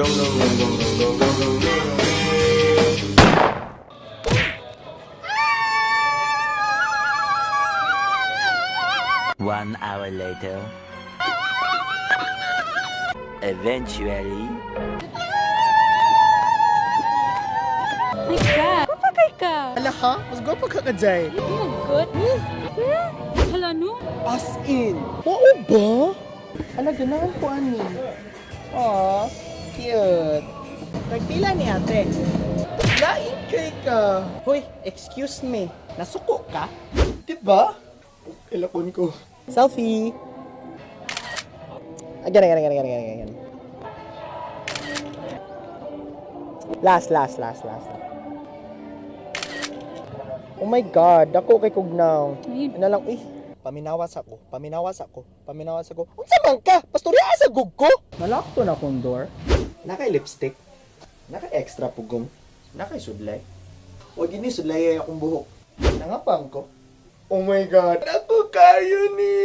Dong dong dong dong dong dong dong dong dong. One hour later. Eventually. My God! Kapagay ka! Ala ha? Mas gwapo ka ka, Jay. Oh my God! Hala no? As in. Oo ba? Ala, ganahan ko ani. Aw, cute. Nagpila ni ate. Lain kay ka. Hoy, excuse me. Nasuko ka? Diba? Ilakon ko. Selfie. Again, again, again, again, again, again. Last, last, last, last. Oh my God, dako kay kugnaw. Ayun. Ano lang, eh. Paminawas ako, paminawas ako, paminawas ako. Unsa man ka? Pastorya sa gug ko? Nalakto na kong door. Nakay lipstick. Nakay extra pugong. Nakay sudlay. Wag ini sudlay ay akong buhok. Nangapang ko. Oh my God. Ako kayo ni.